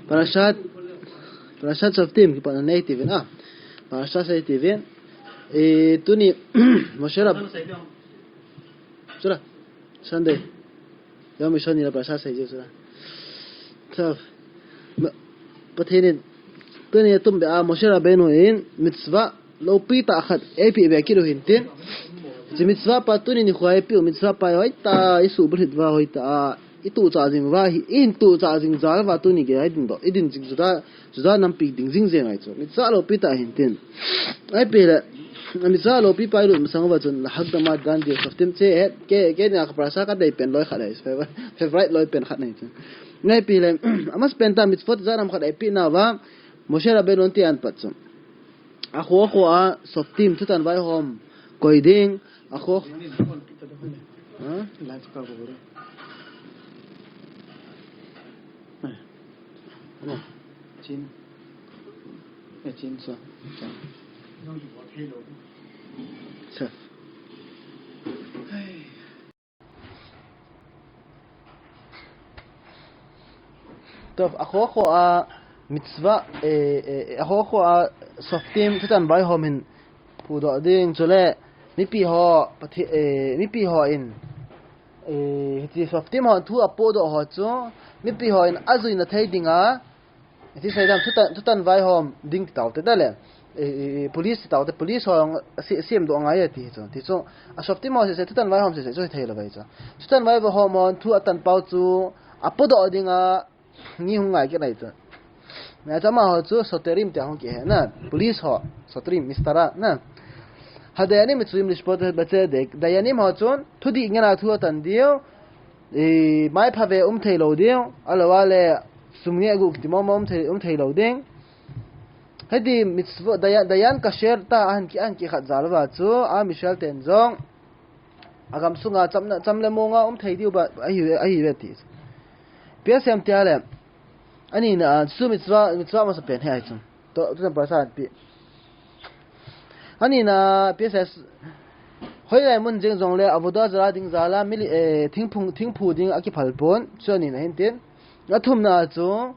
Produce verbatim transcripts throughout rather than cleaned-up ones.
Parashat, Parashat Shoftim, kipana nei tivin, ah. Parashat sei tivin. E, tuni, Moshe Rab-, sura, Sunday. Yom Rishon ni la Parashat sei sura. Tav. Ma-, Pathen in, tuni tum be a Moshe Rabbeinu in, mitzvah, lopi tah khat eipeh be kit u hintin. Hiche mitzvah pa tuni nikho eipeh u mitzvah pa hoitah, isubulhit uva hoitah, ituhchah jing uva hi, ihin tuhchah jing jal uva tuni geiya idin doh, idin jing Juda, Juda nampi ding jing jeng ahi chu. Mitzvah lopi tah hintin. Eipeh le, mitzvah lopi pa ilut masang uva chun, lahakdama dan dia Shoftim che, he, ke, keini a ka parasha kadei pen loi khat ahi, favorite, favorite loi pen khat ahi chu. Eipeh le, amasapen tah mitzvot jat ham khat eipeh nauva, Moshe Rabbeinu in ti ahin pat chu. Akho akho a, Shoftim, thutan vaihom koi ding, akho. Ha? Chin. Eh, chin, so. Chin. So. Tov, akho akho a mitzvah, eh, eh, akho akho a Shoftim thutan vaihom hin pudoh ding chule mipi ho, Pathe-, eh, mipi hon, eh, hiche Shoftim hon thu apodoh ho chu mipi hon ajuina thei dinga, Iti seidam, thutan, thutan vaihom ding ti taute da le. E, e, e, police ti taute, police ho jong se-, semdoh angai e ti chu. Ti chu, a Shoftim ho sese, thutan vaihom sese chu hithei lou ve chu. Thutan vaihom hon thu atan pau chu, apodoh dinga, mi hung ngai kit ahi chu. Ngai chu amaho chu, Soterim tia hung kihe na. Police ho, Soterim, Mistara, na. Hadayanim Mitzvim Lishpot B'Tzedek, Dayanim ho chun, thudih ngen a thu atan diu, I, mai pha ve um thei lou ding, ahilou le, sum nge gu kiti mong mong um thei, um thei lou ding. Hiti mitzvot, Dayan, Dayan Kasher ta ahin ki, ahin kikhat jal uva chu, a Mishal ten jong, agam sunga cham na, cham le mong a um thei diu ba, ahi ve, ahi ve ti. Ipi asei em tia le, ani na, chu mitzvah, mitzvah masapen hi ahi chu. To, tu na parasha pi. Ani na, P S S, hoilai mun jeng jongle, Avodah Zarah ding jal a, mili, eh, thingphung, thingphu ding akiphal pon, chu ani na hintin. Athumna chu,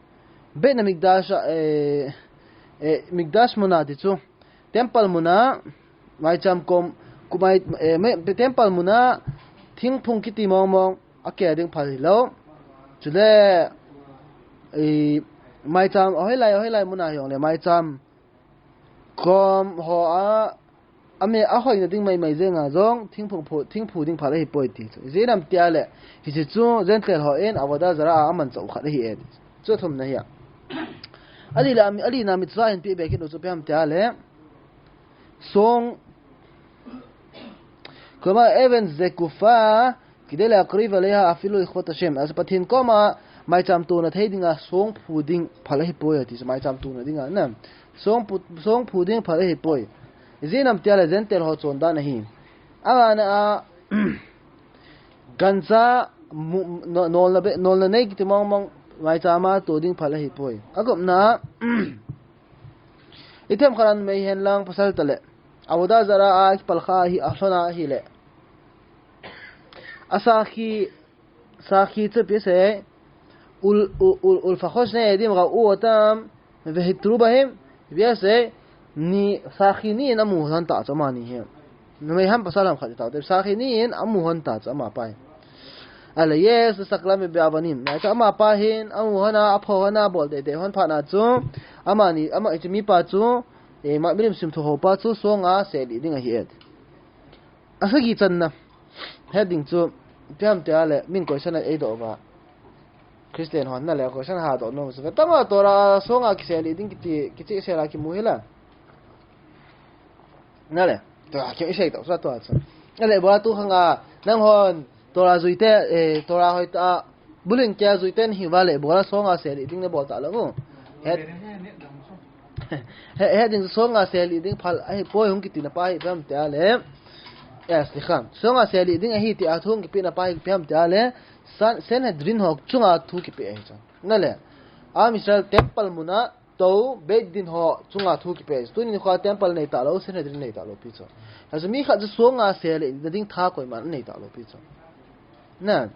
Beit Hamikdash, eh, eh, Mikdash muna ti chu, temple muna, maicham kom, kumai, eh, me-, temple muna, thingphung kiti mong mong, akeh ding phal hilou. Chule, eh, maicham, hoilai, hoilai muna hijongle, maicham, kom ho a, ame ahoina ding maimai jenga jong, thingphung phu, thingphu ding phal ahipoi ti chu. Ijeh inem tia le, hiche chu Gentile hon Avodah Zarah a amanchah u khat ahi e. Chu athumna hi a. Ali la, ali na mitzvah hin peh be kit u chu ipi ham tia le. Song, koma even zekufa, Kidei le akriv aleha afilu lichvot Hashem. Achu Pathen koma maicham tona thei dinga song phu ding phal ahipoi ati chu maicham tona dinga na. Song phu, song phu ding phal ahipoi. Ijeh inem tia le Gentile ho chondan ahi. Angana a, gancha mu, no, nolna be, nolna nei kiti mong mong maicham a to ding phal ahipoi. Agupna a, ithem khat a numei hen lang pasal tale. Avodah Zarah a kipal kha hi, alhona ahile. Asakhi, sakhi chu ipi asei, ul, ul, ul, ulfachot shne edim ra'u otam, vehitru b'hem, ipi asei, ni sakhi ni in amu lhon ta chu amani hi. Numei ham pasal ham khat ta, sakhi ni in amu lhon ta chu amapa hi. Ale yes, saklam be'avanim. Na chu amapa hin, amu lhon a, apho lhon a, bol dei dei lhon phat na chu, amani, ama, hiche mipa chu, eh, ma, milim simthu hopa chu, songa selih ding ahi e. Asagi channa. Heading chu, ipi ham tia le, min question a eidoh uva. Christian hon na le, question hadoh nom chu. Tama Torah songa kiselih ding kiti, kicheh sel a kimu hila. Na le, Torah kisei toh sa tua chu. Na le, bola tu khanga, nanghon, Torah juite, eh, Torah hoitah a, Bulhin kia juiten hiuva le bola songa selih ding le bol talou u. Het, het, het ding songa selih ding phal ahipoi hung kitina pa hi ipi ham tia le. Yes, ti khan. Songa selih ding ahi tia thu hung kipehna pa hi ipi ham tia le. San, Sanhedrin ho chunga thu kipeh ahi chu. Na le. Am Israel temple muna to Beit Din ho chunga thu kipeh. Tuni nikho temple nei talou, Sanhedrin nei talou pi chu. Hachu mi khat chu songa selih na ding tha koiman nei talou pi chu. Na.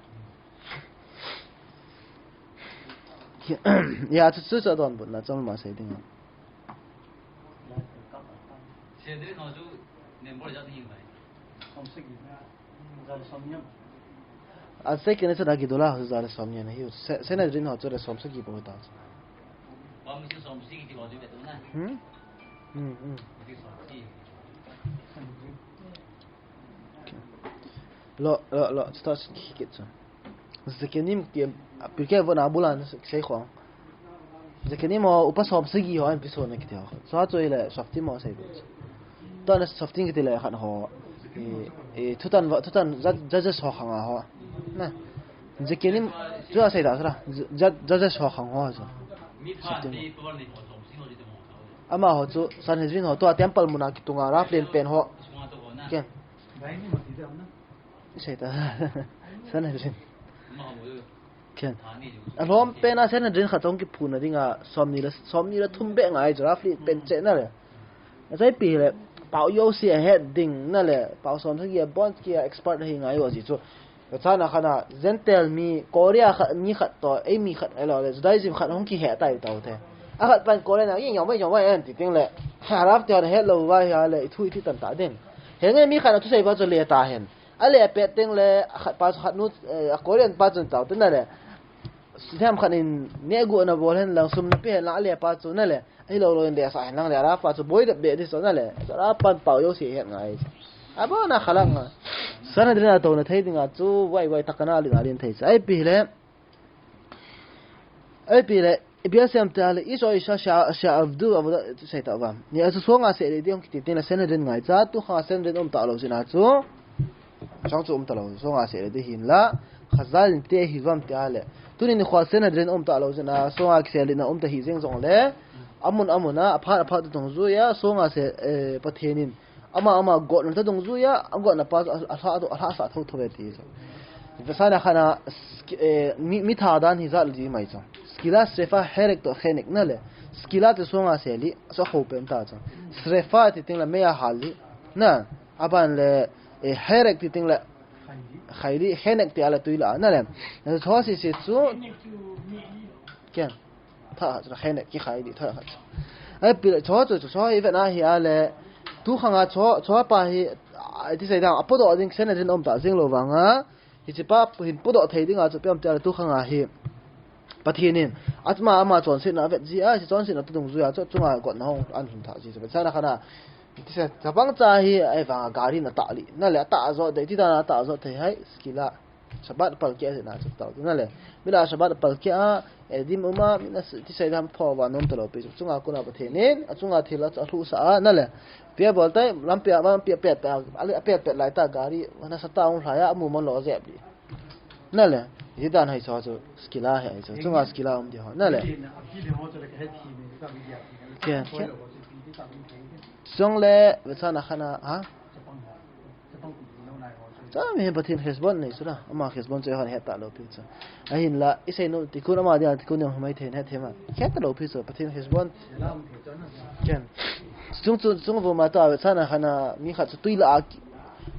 Ya, chu, chu, chu adonbutna chu ama sei ding. Sedri no chu member jat hi mai. A second chu Agi Dola ho chu ja le som ni na hi. Se-, Sanhedrin ho chu ja le som sagi bou ta. Bang chu som sagi ti lo chu betul na. Hmm? Hmm, hmm. Ti som sagi. Lo, lo, lo, start kit chu. Zekenim ki, Pirkei Avot na bula na sei khong. Zekenim ho upa som sagi ho an piso na kiti ho. So a chu ile Shoftim ho sei bu. To na Shoftim kiti le khan ho. E, e, thutan va, thutan ja, ja, ja so khang a ho. Na. Zekenim chu a sei da sra. Ja, ja, ja so khang ho chu. Shoftim. Ama ho chu Sanhedrin ho to a temple muna kitunga rap len pen ho. Ken. Sei ta. Sanhedrin. Ken. Alhom pen a Sanhedrin khat hung kiphun na dinga som ni le, som ni le thum be ngai chu rap len pen che na le. Achai pi le. Pau yo si a het ding na le. Pau som sagi a bon ki a expert hi ngai yo ji chu. Chana khana Gentile mi Korea khat, mi khat to, ei mi khat, elo le, Judaism khat hung kihe tai tau te. A khat pan Korea na, "Ih, yong wai, yong wai," en ti ting le. Harap te hon het lo vai ha le, i thu i ti tan ta den. He nge mi khat na thusei pa chu le ta hen. A le pet ting le, a khat pa chu khat nu, eh, a Korean pa chun tau te na le. Siam khat in ne gu na bol hen lang sum na pe hen lang a le pa chu na le. Ahilou lou in le sa hen lang le, Arab pa chu boi dep be di so na le. Arab pan pau yo si het ngai. Abo na khalang a. Sanhedrin a to na thei dinga chu, wai, wai, takana lin a lin thei sa. Ai pi le. Ai pi le. Bia sem ta le, ish o isha sha, sha avdu, avdu, sai ta va. Ni asu songa se le di hung kiti tin la Sanhedrin ngai cha, tu kha Sanhedrin um ta lo sin a chu. Chang chu um ta lo, songa se le di hin la. Khazal in te hi vam te a le. Tuni ni khwa Sanhedrin um ta lo sin a, songa se le na um ta hi jeng jong le. Amun, amun a, aphat, aphat tu tong zu ya, songa se, eh, Pathen in. Ama, ama, got na ta dong zu ya, a got na pa, a, a, a, a, a, sa tho tho ve ti. Ve sa na khana, sk-, eh, mi, mi tha dan hi za le di mai cha. Skila, srefa, herek to, henek na le. Skila te songa se li, so ho pen ta cha. Srefa ti ting la me a hal li. Na, aban le, eh, herek ti ting la, khai li, henek ti a la tui la, na le. Na cho si si chu, ken. Tha, tha, henek ki khai di, tha, tha. Ai, pi, cho, cho, cho, cho, i ve na hi a le. Tu khang a cho, cho pa hi, ai, ti sai dang, apo do ding Sanhedrin um ta jing lo vang a. Hi chi pa, hin po do thei ding a, cho piam ti a le tu khang a hi. Pathen in, atma ama chon sin na vet ji a, si chon sin na tu dung zu a, cho, chunga got na hong, an hun tha ji, cho, sa na khana. Ti sai, sa bang cha hi, ai vang a gari na ta li, na le ta zo, de, ti da na ta zo thei hai, skila. Shabbat palkia se na chu tau na le. Bila Shabbat palkia, eh, dim uma, mina s-, ti sai dam pho va nom ta lo pi. Chunga kuna Pathen in, achunga thil a, a thu sa a, na le. Pia bol tai, lam pia, lam pia pet ta, a le, a pet pet lai ta gari, na sa ta ung hlai a, mu mon lo jep di. Na le. Hi dan hai so chu, skila hai so. Chunga skila um di ho, na le. Ke, ke. Song le, ve sa na khana, ha? Cha mi hin Pathen khesbon nei chu na, ama khesbon chu han het ta lo pi chu. Ahin la, i sei nom, tikkun ama dia, tikkun nem mai thei het thei ma. Het ta lo pi chu, Pathen khesbon. Ken. Chung chu, chung vo ma ta, ve cha na khana, mi khat chu tui la a ki.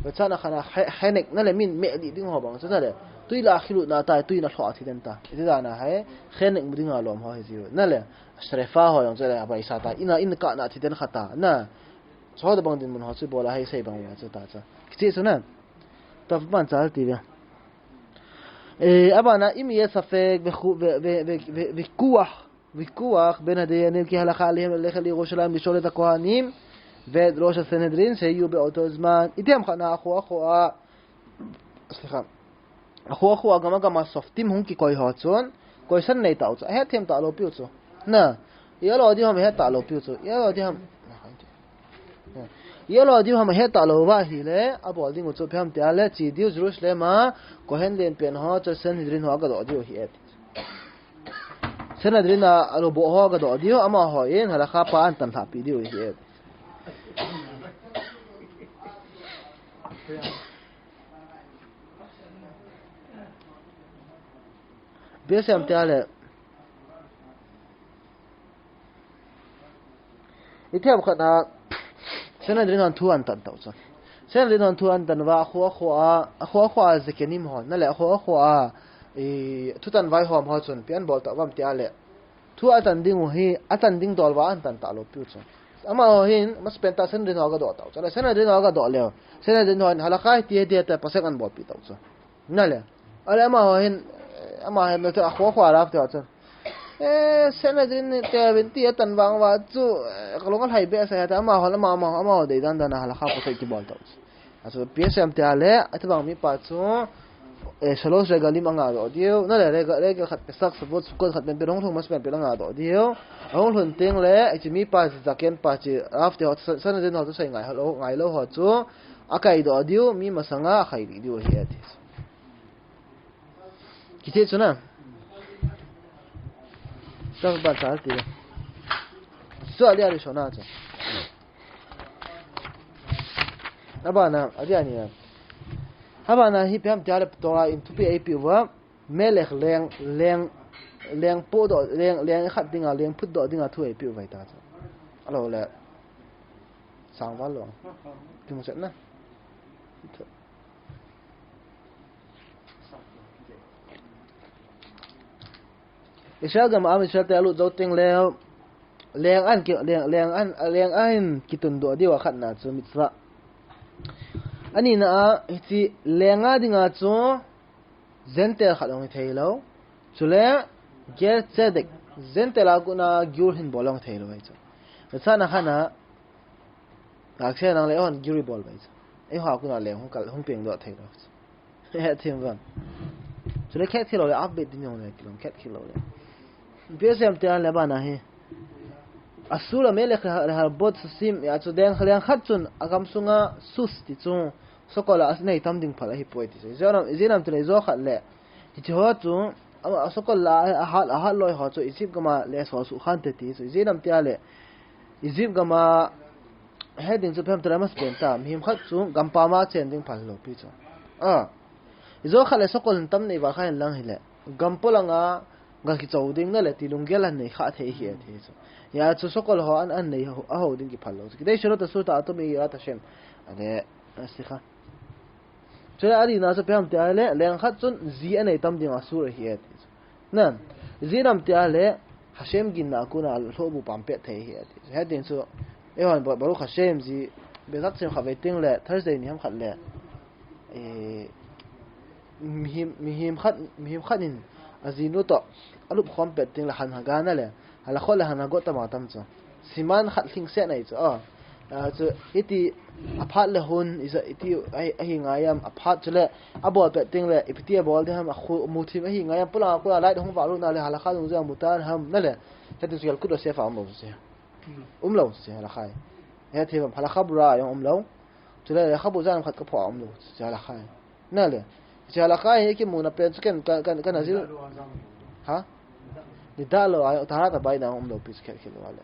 Ve cha na khana, he, henek na le min me di ding ho bang chu na le. Tui la a khilu na ta, tui na lho a thi den ta. I ti da na hai, henek mu ding a lom ho hi ji. Na le, srefa ho jong chu le, a bai sa ta, ina, in ka na thi den kha ta, na. Cho da bang din mun ho chu bola hai sei bang wa chu ta cha. Kichi chu na. Ta pan chal ti ve. Eh, abana im ye safek ve khu, ve, ve, ve, ve, ve kuah, ve kuah, ben hade ne ki halakha le, le, le, Yerushalayim, le, le, Kohanim, ve, Rosh Sanhedrin, se yu be otozman. Item khana khu, khu a. Slikha. A khu, khu a gama, gama Shoftim hung kikoi ho chun. Koisan nei ta u chu. Het them ta lo piu chu. Na. Ia lo di ham het ta lo piu chu. Ia lo di ham. Ia lo di ham het ta lo va hi le. A bol ding u chu phem ti a le. Chi diu Jerusalem a. Kohen len pen ho chu Sanhedrin ho a ga do diu hi et. Sanhedrin a lo bo ho ga do diu. Ama ho in halakha pa an tan tha pi diu hi et. Bia sem te a le. I them khat na, Sanhedrin hon thu an tan tau chun. Sanhedrin hon thu an tan va, a khu, a khu a, a khu, a khu a Zekenim hon. Na le, a khu, a khu a, I, thutan vaihom ho chun, ipi abol tauvam tia le. Thu atan ding u hi, atan ding dol uva ahin tan talou piu chu. Amaho hin, masapen tah Sanhedrin ho agadoh tau chu. Le Sanhedrin ho agadoh leu. Sanhedrin ho hin, halakha hiti hiti tia pasek ahin bolpeh tau chu. Nale. Ale amaho hin, amaho hin, na chu akhoh khoh a Rav te ho chu. Eh, Sanhedrin te uvin ti atan vang uva chu, eh, kalung alhai behseh e tia, amaho, amaho, amaho, amaho deidan dan a halakha pasek kibol tau chu. Achu, ipi asei em tia le, atibang mipa chu, eh, Shalosh Regalim angadoh diu, nale, rega-, regel khat Pesach, Shavuot, Sukkot khat penpen ahung lhung masapen pen angadoh diu. Ahung lhun teng le, hiche mipa chu zaken pa chu, Rav te ho, Sa-, Sanhedrin ho chu sei ngai ho lou, ngai lou ho chu, akaidoh diu, mi masanga akhai lih diu ahi ati. Kicheh chu na. Sah ban sa ti. Chu ali ali sona chu. Abana, ali ani na. Abana hi ipi ham tia le Torah in thupi eipeh uva. Melech leng, leng, leng pohdoh, leng, leng khat dinga, leng phutdoh dinga thu eipeh uva ahi ta chu. Alou le. Sangval lou. Kimu set na. Israel gam a Am Israel te alut jou teng leh, leng ahin ki, leng, leng ahin, leng ahin kitundoh diu a khatna chu mitzvah. Anina a, hiche leng a dinga chu Gentile khat hung hi thei lou. Chule Ger Tzedek, Gentile a kona giur hin bol hung thei lou ahi chu. Chana khatna, Taksi nang le hon giur ibol bai chu. Eiho a kona le hung kal, hung pengdoh thei lou chu. Hethem uvem. Chule khet khel lou le update din jong le kilom khet khel lou le. Ipi asei em tia le abana hi. Asur amelech leharvot susim, achu deng khat chun agam sunga sus ti chu sokol a anei tam ding phal ahipoi ti chu. Ijeh inem, ijeh inem itile ijo khat le. Hiche ho chu, a, asokol la, ahat, ahat loi ho chu, Egypt gam a le sol suhkhante ti chu. Ijeh inem tia le, Egypt gam a, heding chu ipi ham itile masapen ta, mihem khat chu, gampam a chen ding phal lou pi chu. A, ijo khat le sokol hin tam nei val kha hen lang hile, gam polanga, ga kichou ding nale, ti lunggel ahin nei kha thei ahi ati chu. Hia chu sokol ho an, ahin nei ho, aho ding kiphal lou chu. Kedei Shelo Tasur Ta'atom Yirat Hashem. Ale, sikha. Chule alina chu ipi ham tia le, leng khat chun ji anei tam ding asur ahi ati chu. Nan, ijeh inem tia le, Hashem ginna a kona lhohbu pam pet thei ahi ati chu. Heteng chu, eihon Baruch Hashem ji, Bezrat Hashem khatvei teng le, Thursday ni ham khat le, eh, mihem, mihem khat, mihem khat in ajinu toh, alup khom pet teng le, hanhaga nale, Halachot le hanhagot tam a tam chu. Siman khat lhingset nei chu. A, a chu, iti aphat le hun, iti ahi, ahi ngai em, aphat chule, abol pet teng le, ipi ti abol ding ham, akhu, muthim ahi ngai em, polanga kona light hung vah lut na le, halakha dungjui a mutar ham, nale. Heteng chu Yalkut Yosef a um lou chu. Um lou chu, halakha. Hethem uvem, Halacha Berurah a jong um lou. Chule, Halacha Berurah jat ham khat kaphoh a um lou chu, halakha. Nale. Hiche halakha hi kimuna pen chu ken ka, ka, ka Nazir. Ha? Nida lou a, Taharat Abayit a um lou pi chu khet khet lou a le.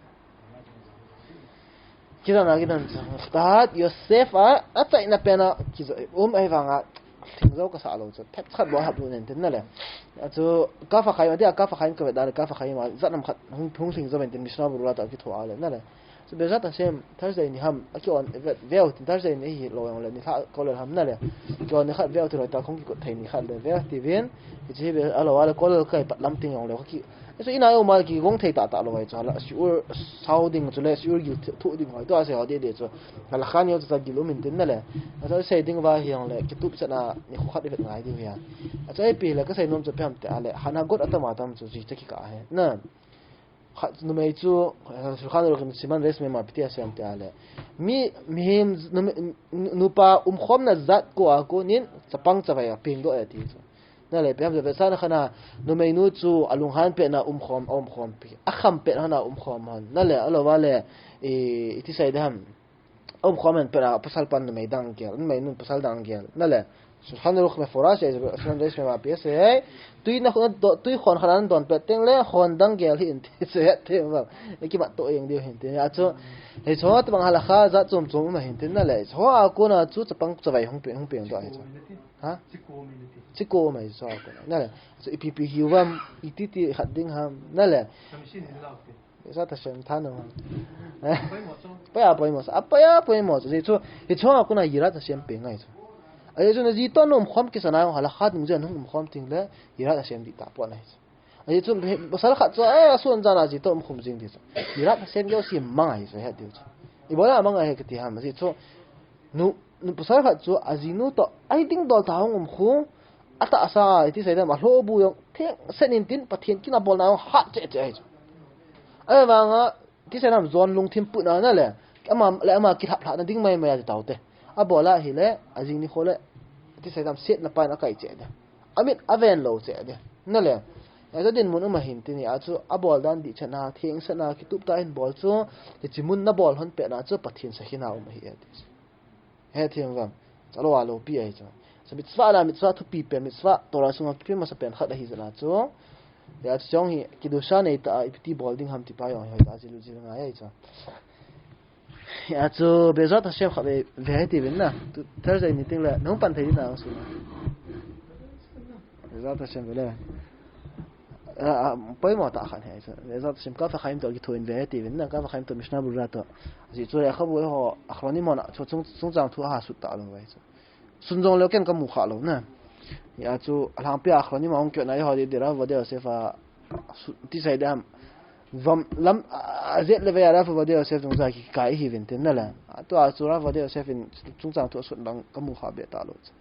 Kidan a, kidan chu. Taharat Yosef a, achaina pen a, kijo, um ahivanga, lhing jou kasah lou chu. Phet khat bou hap lou nen tin nale. Achu, Kaf HaChaim, adia Kaf HaChaim kavet a le, Kaf HaChaim a, jat ham khat, hung, hung lhing jou nen tin Mishnah Berurah toh kitho a le, nale. Chu Bezrat Hashem, Thursday ni ham, aki on, ve, veu tin Thursday ni hilou jongle, nilhah kollel ham nale. Ki on nikhat veu ti loi ta, kong kikot thei nikhat le, veu ti vin, hiche hi ve, alou a le kollel kai pat lam ting jongle, ki, so ina jong mal kigong thei tahtah lou ahi chu, hala, shiur sao ding chule, shiur gil thu, thu ding hoi, tua sei ho deh deh chu. Halakha ni ho chu gil um in tin nale. Achu sei ding uva hi jongle, kitup chan a, nikho khat ivet ngai diu hi a. Achu ipi le, kasei nom chu ipi ham tia le, hanhagot atam atam chu, ji cha kikah ahi. Na. Khat, numei chu, eh, Shulchan Aruch in Siman Resh Mem a ipi ti asei em tia le. Mi, mihem, nume-, nu-, nupa umkhomna jat ko a konin, chapang chavai apengdoh e ati chu. Nale, ipi ham tia le, vetsahna khatna, numeinu chu alunghan petna umkhom, aumkhom pi. Akham pet hon a umkhom hon. Nale, alou a le, eh, iti sei ding ham. Aumkhom hen pet a pasal pan numei dang gel, numeinun pasal dang gel. Nale, Shulchan Aruch meforash, Shulchan Aruch mema pi asei. Tui na, na do, tui khon khat a nadon pet teng le, khon dang gel hih in ti asei, hethem uvem. Ikimat to jeng diu hin tin. Achu, hiche ho tobang halakha jat chom chom um ahin tin nale. Hiche ho a kona chu chapang chavai hung pe, hung pengdoh ahi chu. Ha? Chiko um ahi chu a kona. Nale. Achu ipi pi hiuvem, iti ti khat ding ham. Nale. Bezrat Hashem thanom. Apoimo chu. Apoimo chu. Ajeh chu, hiche ho a kona Yirat Hashem peng ahi chu. Ajeh chu naji toh naum khom kisa na jong halakha dungjuiya naum khom teng le, Yirat Hashem dih tapon ahi chu. Ajeh chu, pasal khat chu, eh, asun jan a ji toh um khom jing ding chu. Yirat Hashem jouse mang ahi chu, het diu chu. Ibola mang ahi kati ham, ajeh chu, nu, nu pasal khat chu, ajinu toh, ahi ding dol tah a hung um khu, atahsa, iti seidam, alhobu jong, thengset in tin, Pathen kin abolna jong, hat cheh cheh ahi chu. Ahivanga, Iti seidam jon lungthim putna na le, ama le ama kilhaplhah na ding maimai a ti taute. Abola ahile, ajing nikho le, iti seidam setna pan akai cheh de. Amit aven lou cheh de. Na le, ajeh dinmun um ahin tini a chu, abol dan dihchetna, thengsetna, kitup tah in bol chu, hiche mun nabol lhon petna chu, Pathen sakhina um ahi e ti. Hethem vang. Chalo a loupi ahi chu. Chu mitzvah la mitzvah thupi pen mitzvah Torah sunga kipe masa pen khat ahi jeh a chu. Hia chu jong hi kidusha nei tah a ipi ti bol ding ham ti pa jong hi hoitah a jil u jil ngai ahi chu. Hia chu Be'ezrat Hashem khat ve, ve hi ti vin na. Tu Thursday meeting le nahung pan thei ding na hung sun. Be'ezrat Hashem ve le. A, a, poimo tah khat ahi chu. Be'ezrat Hashem Kaf HaChaim toh kitho in ve ti vin na, Kaf HaChaim toh Mishnah Berurah toh. Ajeh chu lekhabu ho, Achronim ho na, chu chung, chungchang thu aha sut talou ve chu. Sun jong leu ken kamu kha lou na. Hia chu, alhangpi Achronim a hung kihot na ho di, di Rav Ovadia Yosef a, su, ti seidam. Vam lam, a, a, jet le ve a Rav Ovadia Yosef jong ja kikai hi vin tin na le. A, tua chu Rav Ovadia Yosef in chungchang thu asut bang kamu kha be talou chu.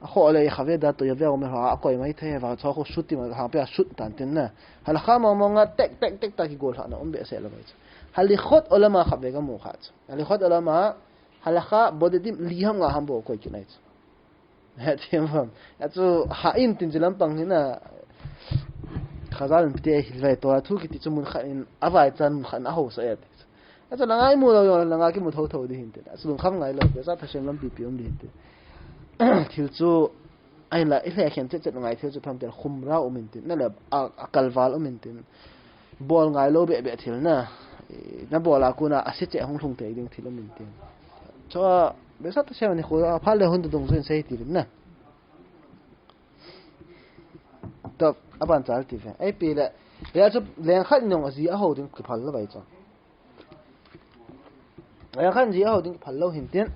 Akhoh le Chavei Dato Yaveh HaOmer ho akoi mai thei va chu kho sut ti ma hangpia sut tan tin na. Halakha mong mong a tek tek tek ta kigol lhah na um behseh lou mai chu. Halichot Olam a khat ve kamu kha chu. Halichot Olam a halakha bodedim li ham nga ham bou koi kinai chu. Hethem vang. Hia chu ha in tin chu lampang hi na. Chazal in pite hilvai to thu kiti chu mun khat in avai chan mun khat in ahousah e ti chu. Achu langa imu lou jong, langa kimu thotho ding hinte. Achu lungkham ngai lou, Be'ezrat Hashem lampi pi um ding hinte. Thil chu, ahinla, ilhekhen chet chet ngai thil chu phamte khumra um intin. Na le, a, akalval um intin. Bol ngai lou beh beh thil na. I, nabol a kona ase cheh hung lhung tei ding thil um intin. Chua, Be'ezrat Hashem nikho, aphal le hun dungjui in sei ti vin na. Top, aban chal ti ve. Ei pi le, hia chu leng khat in jong aji ahou ding kiphal lou vai chu. Leng khat in ji ahou ding kiphal lou hin tin.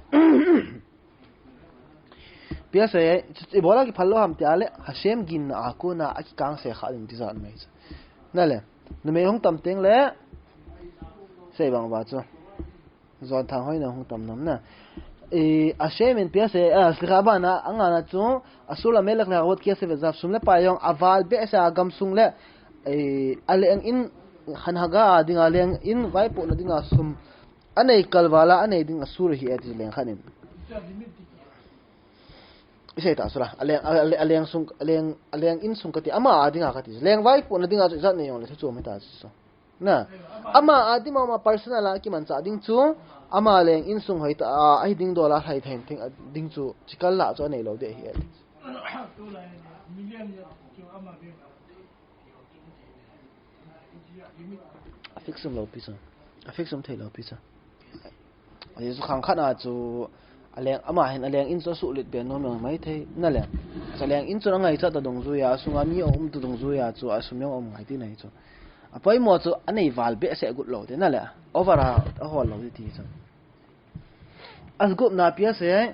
Pia se, ibola kiphal lou ham tia le, Hashem ginna a kona akikang se kha ding ti jat mai chu. Na le, numei hung tam teng le, sei bang va chu. Jon thang hoina hung tam nom na. E, Hashem in pia se, a, slikha bana, angana chu, Asur Lamelech Leharvot Kesef Vezahav, sum le pai jong, aval behseh a gamsung le, e, aleng in, hanhaga a dinga leng in, vaipohna dinga sum, anei kalval a, anei ding Asur hi e ti leng khat in. Isei ta sula, aleng, ale-, aleng sung, aleng, aleng in sung kati, ama a dinga kati, leng vaipohna dinga chu ijat nei jong le, thu chu um hita chu. Na, ama a dima ama personal a kimanchah ding chu, ama leng insung hoitah a, ahi ding dol a lhai thei thing a ding chu, chikal lah chu anei lou ding ahi e. A fix um lou pi chu. A fix um thei lou pi chu. Ajeh chu khang khat a chu, aleng ama hin aleng in chu asuh lit be nom jong mai thei, na le. Aleng in chu angaichat ta dungjui a, asunga mi aum ta dungjui a chu, asum jong aum ngai ti na hi chu. Apoimo chu anei val behseh got lou te, na le. Over a, ahol lou te ti chu. Agupna pia se.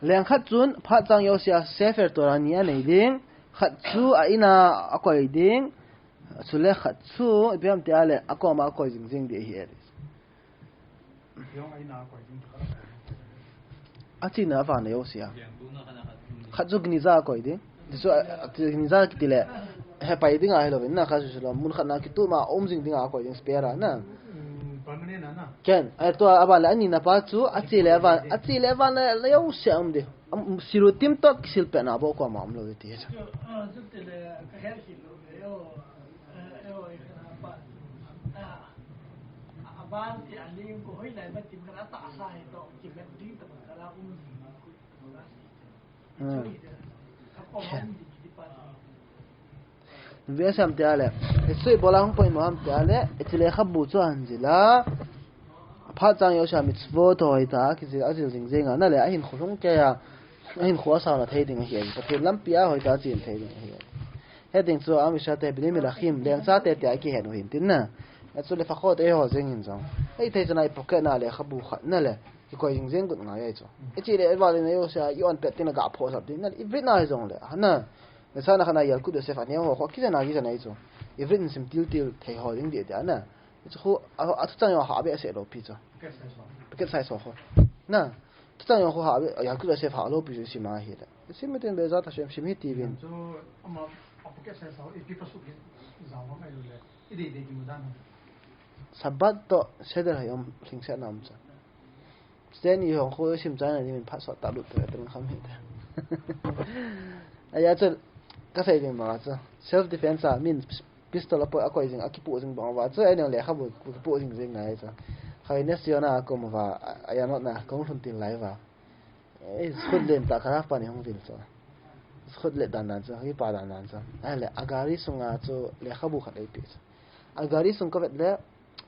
Leng khat chun, phat chang jouse a Sefer Torah ni anei ding, khat chu a in a akoi ding, chule khat chu, ipi ham tia le, akoma akoi jing jing ding ahi e. Achena vang le jouse a. Khat chu Geniza akoi ding. Tichu, a, a, Geniza kiti le. Hepai dinga hilou vin na khat chu lo. Mun khat na kitu ma um jing dinga akoi ding spare a na. Ken, a tua aban le ani na pa chu, ache le aban, ache le aban le, le jouse a um ding. Am, sirutim toh kisil pehna bou koma um lou ti chu. Hmm. Ve sam tia le. Isui bola hung poimo ham tia le. Ichi lekhabu chu anjil a. Phat chang jouse a mitzvot hoitah a kijil, ajil jing jing a na le, ahinkho lhung kei a, ahinkho asauna thei ding ahi e. Pathen lampi a hoitah a chen thei ding ahi e. Heteng chu Am Yisrael te Bnei Melachim, lengchate tia kihen u hin tin na. Achu le fakhot eiho jeng hin jong. Ei thei chana i pocket na lekhabu khat na le. Kikoi jing jeng got ngai ai chu. I chi le, i va le na yo sia, i on pet tin a ga pho sap tin. Na, i vrit na hi jong le. Ha na. Na sa na kha na Yalkut Yosef a neo ho, ho, kiza na, kiza na i chu. I vrit in sim til til thei ho ding di di a na. I chu khu, a, a thu chang yo ha be se lo pi chu. Packet size ho. Na. Thu chang yo khu ha be, Yalkut Yosef ha lo pi chu sim a hi le. Sim me tin be za ta sem sim hi ti vin. Chu ama a packet size ho, i pi pa su ki za ho mai lo le. I de de ki mu dan. Sabbath to Seder ha yom hling se na um chu. Sten i hong khu sim chai na ni min phat sot ta lut te te kham hi te. Aya chu ka sei ding ma chu. Self defense a min pistol a poi a koi jing a kipu jing bang va chu ai nang le kha bu kipu jing jing ngai chu. Khai ne siona a kum va a ya not na kong lhun tin lai va. Eh, khut len ta ka pa ni hong vil chu. Khut le dan dan chu, hi pa dan dan chu. Ai le a gari sunga chu le kha bu khat ei pi chu. A gari sung ka vet le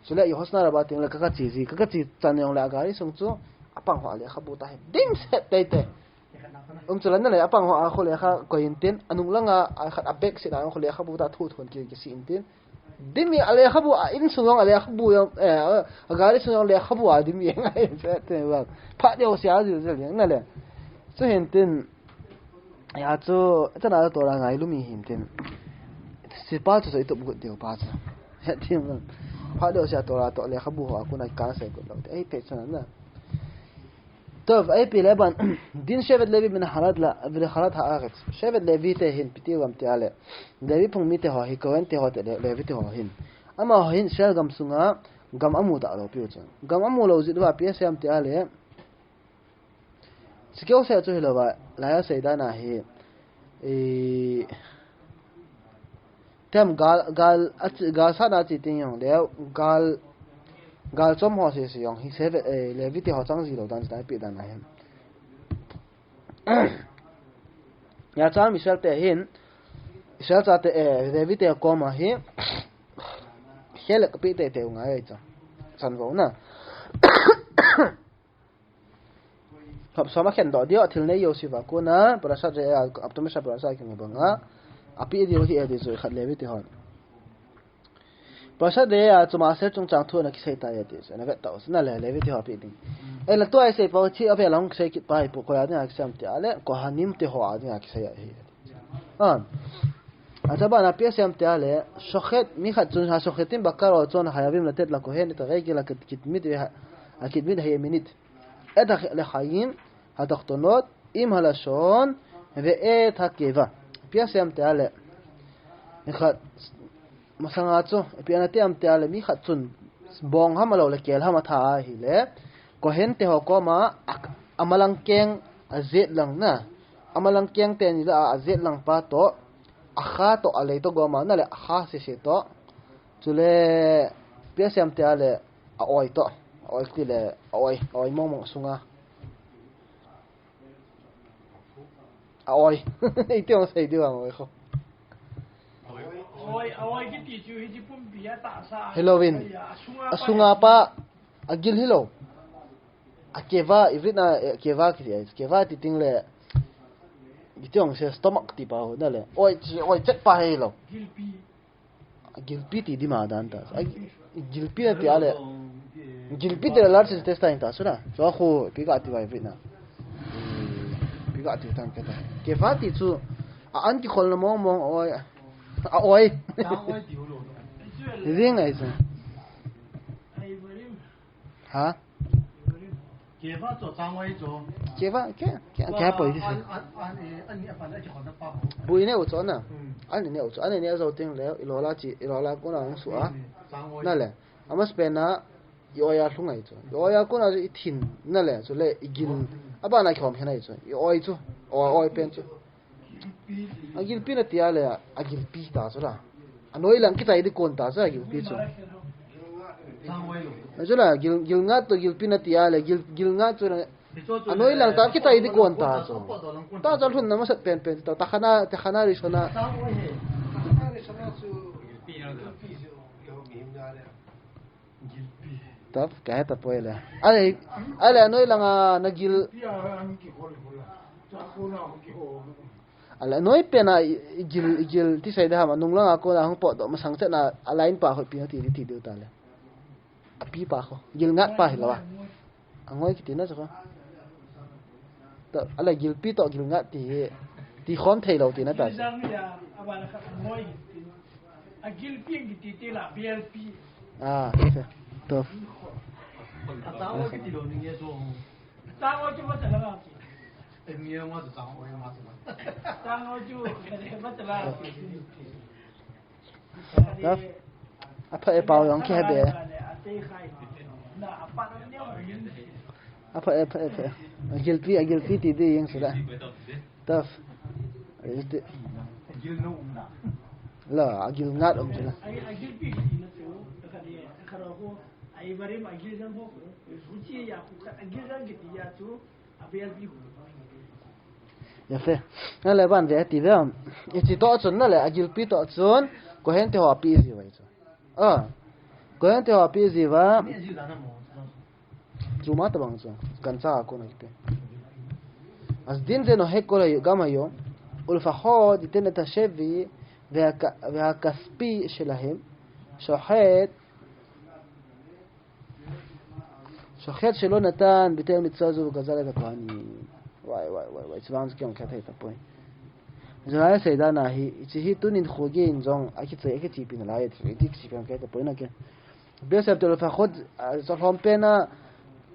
Chule i hosna ra ba ting le ka ka chi ji, ka ka chi chan yong le a gari sung chu a pang ho a le kha bu ta hi. Dim set tei tei. Um chule na le a pang ho a kho le kha koi in tin, a nung langa a khat a bag sit a kho le kha bu ta thu thon ki ki si in tin. Dim i a le kha bu a in sung yong a le kha bu yong, eh, a gari sung yong le kha bu a dim i ngai set tei ba. Pha deu sia ji ji yang na le. Chu hin tin, Ya chu, tana to la ngai lumi hin tin. Sipa chu chu i tup gut deu pa chu. He tim. Pha deu sia to la to le kha bu ho a kuna ka sei gut lo. Ei te chana na. Tov, ei pi le ban. Din Shevet Levi min halat la, vil halat ha aret. Shevet Levi te hin piti gam te ale. Levi phung mi te ho hi Kohen te ho te le, Levi te ho hin. Ama ho hin Israel gam sunga gam amu ta lo piu chu. Gam amu lo jit va pi sem te ale. Sikeu se chu hilova, laya seidana hi, i, tem gal, gal, a chi, gal sana chi ting yong, le, gal, gal chom ho se se yong, hi se ve, eh, Levi te ho chang ji lo dan, dan pi dan ahi. Ya cha Israel te hin, Israel cha te, eh, Levi te koma hi, khele ka pi te te u ngai cha. San vo na. Hop soma khen do dio thil nei yo siva kuna, parashat Re'eh, apto masa parashat kinga banga. Api dio hi edi zoi khat Levi te hon. Parashat Re'eh a chu Maaser chungchang thu na kisei ta edi zoi, na vet ta us, na le Levi te ho api ding. E la tua sei pa chi ave long sei kit pai pu ko ya ding a kisam te ale, Kohanim te ho a ding a kisei a hi. An. Acha bana P S M te ale, shochet, mi khat chun ha shochetim bakar o chun hayavim latet la kohen et haregel akitmit ve ha, akitmit hayeminit. Et ha le hayim, hatachtonot, im halashon, ve et hakeva. P S M te ale. Mi khat Masanga chu, ipi ana ti am ti a le mi khat chun bong ham a lo le kel ham a tha a hi le, Kohen te ho koma a, a malang keng a jet lang na, a malang keng te ni la a, a jet lang pa to, a kha to a lei to goma na le a kha se se to, chule P S M te a le a oi to, a oi ti le a oi, a oi mong mong sunga. A oi. Iti ong sei diu ang oi kho. Oi, oi, kiti chu hi chi pumpi a ta sa. Halloween. Ai ya, a sunga pa. A sunga pa. A gil hilo. A keva, ivrit na, eh, keva kiti ai. Keva ti ting le. Iti ong se stomach ti pa ho na le. Oi, chi, oi, chet pa hilo. Gilpi. Gilpi ti di ma dan ta. Ai, gilpi na ti a le. Gilpi ti le large intestine ta sura. So khu pi ga ti vai vina. Pi ga ti tan ka ta. Keva ti chu a an ti khol na mong mong oi. A oi. Ring ai sa. Ha? Keva cho chang wai cho. Keva, ke, ke, ke poi di. An, an, an, eh, an ni apa na ki khon na pa ho. Bu ine u cho na. Hmm. An ine u cho. An ine zo ting le, ilola chi, ilola ko na ang su a. Hmm, chang wai. Na le. Amas pe na, i oi a lhung ai cho. I oi a ko na i thin, na le, cho le, i gil. Aba na ki khom khen ai cho. I oi cho. Oi, oi pen cho. A gilpi na ti a le, a gilpi ta chu la. A noi lang kitai di kon ta chu a gilpi chu. A chu la, gil, gilngat to gilpi na ti a le, gil, gilngat chu la. A noi lang ta kitai di kon ta chu. Ta chu lhun na masat pen pen ta, takhana, takhana rishona. Tap, ka heta poi le. Ale, ale, noi langa na gil. Ale, noi pena i, i gil, i gil, ti sai da ham, nung langa kona hung pot do, masang chet na, a line pa khoi pi na ti, ti, ti diu ta le. A pi pa kho, gilngat pa hi lo a. Ngoi kiti na chu kha. Ta, ala gilpi toh gilngat ti hi. Ti khom thei lou ti na ta. Gil dang ya, a ba la kha ngoi kiti. A gilpi kiti ti la B L P. Ah, okay. To. A ta ngoi kiti lou ni nge so. A ta ngoi chu ma ta la. E mi ngoi ta ngoi ma ta. Ta ngoi chu ma ta la. Ka, apha e pau jong kihe be. Apha e, apha e, apha e. Agilpi, agilpi ti di jeng sila. Tough. Agilpi. La, agilngat um sila. Yafe. Nale ban ve ti ve. Ichi toh chun nale agilpi toh chun. Kohen te ho pi ji vai chu. Ah. Kohen te ho pi ji va. Truma tabang chu. Kan cha ko na kipe. As din ze no he ko la yu gama yo. Ulfahod iten ta shevi. Ve ka, ve ka spi shilahim. Shohet. Shokhet shelo natan, bitel mitzvah zu gazal katani. Wai, wai, wai, wai. Chibang kiong khat hei tapoi. Zalai seida na hi, ichi hi tunin khoge in jong, aki chai, aki chi pin lai, iti chi pin kai tapoi na ke. Besap tel fa khod, so lom pe na,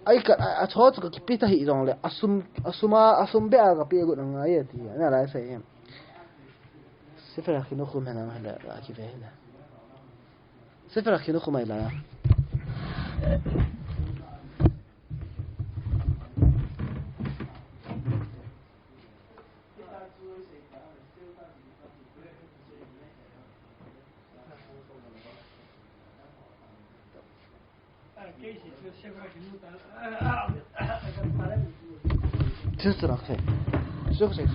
ai ka, a chot ka kipi ta hi jong le, asum, asuma, asum be a ka pi gut ngai ti, na lai sei hem. Sefer Chinuch khum hena hela, aki ve hela. Sefer Chinuch mai la. Just okay. Just okay.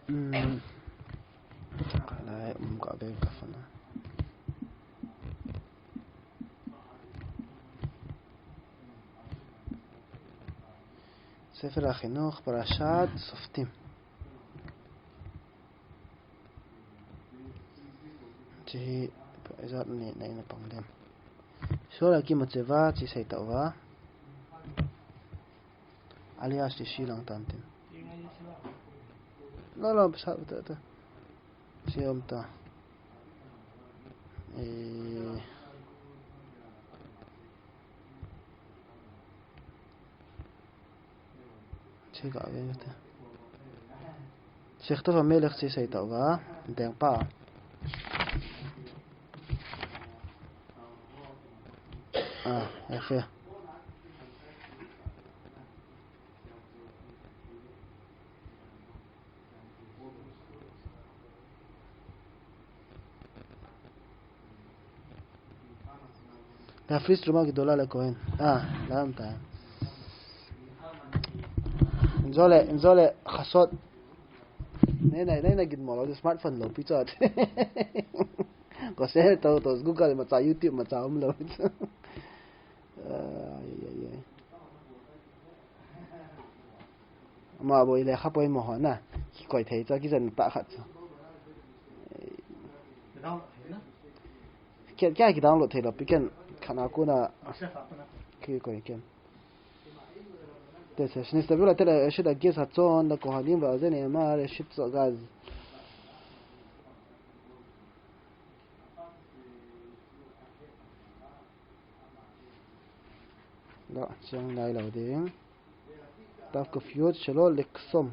Mm. Lai, um, ka be ka fana. Sefer Chinuch, Parashat Shoftim. Chi hi, ijat ni, na ina pang dem. Shora ki matseva, chi sei ta uva. Alias chi shi lang tan tin. Lo, lo, sa, ta, ta. Chi om ta. Eh. Chi ka ve ta. Shechta fa melek chi sei ta uva. Deng pa. Ah, ya fe. Nafis Truma Gedola le Kohen. Ah, lam ta. Zole, zole, khasot. Nei, nei, nei, nei, git molo, smartphone lo, pi chot. Ko se to, to, Google ma cha, YouTube ma cha, um lo. Ai, ai, ai. Ama boi le kha poimo ho na. Kikoi thei cha kijen ta khat cha. Kya, kya ki download thei lo pi ken khana ko na. Kikoi ken. Te se shni sta bula te la shit a gis ha chon da ko ha dim ba ze ne ma le shit so gaz. Da, chang lai lo ding. Tap ka fiot shelo leksom.